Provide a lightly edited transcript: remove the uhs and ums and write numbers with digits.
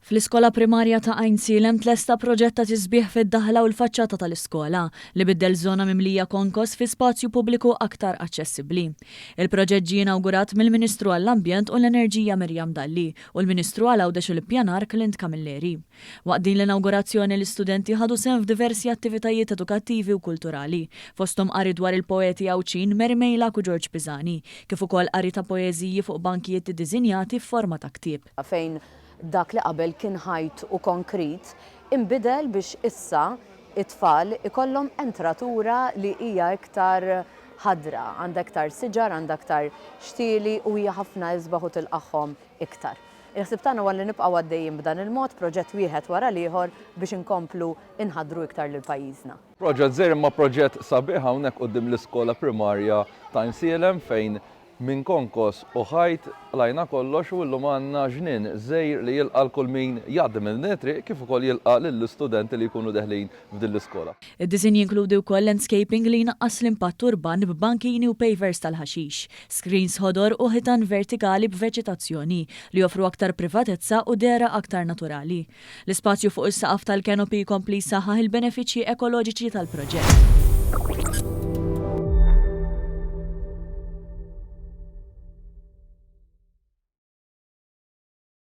Fl-iskola primarja ta' Għajnsielem tlesta proġett ta' tisbiħ fid-daħla u l-faċċata tal-iskola, li biddel żona mimlija konkos fi spazju pubbliku aktar aċċessibbli. Il-proġett ġie inawgurat mill-Ministru għall-Ambjent u l-Enerġija Miriam Dalli u l-Ministru għal Għawdex u l-Ippjanar Clint Camilleri. Waqt din l-inawgurazzjoni l-istudenti ħadu sehem f'diversi attivitajiet edukattivi u kulturali, fosthom qari dwar il-poeti Għawdxin Mary Meilak u Ġorġ Pisani, kif ukoll qari ta' poeżiji fuq bankijiet iddisinjati f'forma ta' ktieb. Fejn dak li qabel kien ħajt u konkrit inbidel biex issa t-tfal ikollhom entratura li hija iktar ħadra, għandha iktar siġar, għandha iktar xtieli u hija ħafna isbaħ u tilqagħhom iktar. Il-ħsieb tagħna huwa li nibqgħu għaddejjin b'dan il-mod, proġett wieħed wara l-ieħor biex inkomplu nħaddru iktar lil pajjiżna. Proġett żgħir imma proġett sabiħ hawnhekk quddiem l-iskola primarja ta' Għajnsielem fejn Minn konkos u ħajt qlajna kollox u illum għandna ġnien żgħir li jilqa' 'l kull min jgħaddi minn din it-triq kif ukoll jilqa' lill-istudenti li jkunu deħlin f'din l-iskola. Id-disinj jinkludi wkoll landscaping li jnaqqas l-impatt urban b'bankini u pavers tal-ħaxix, screens ħodor u ħitan vertikali b'veġetazzjoni li joffru aktar privatezza u dehra aktar naturali. L-ispazju fuq is-saqaf tal-canopy jkompli jsaħħaħ il-benefiċċji ekoloġiċi tal-proġett.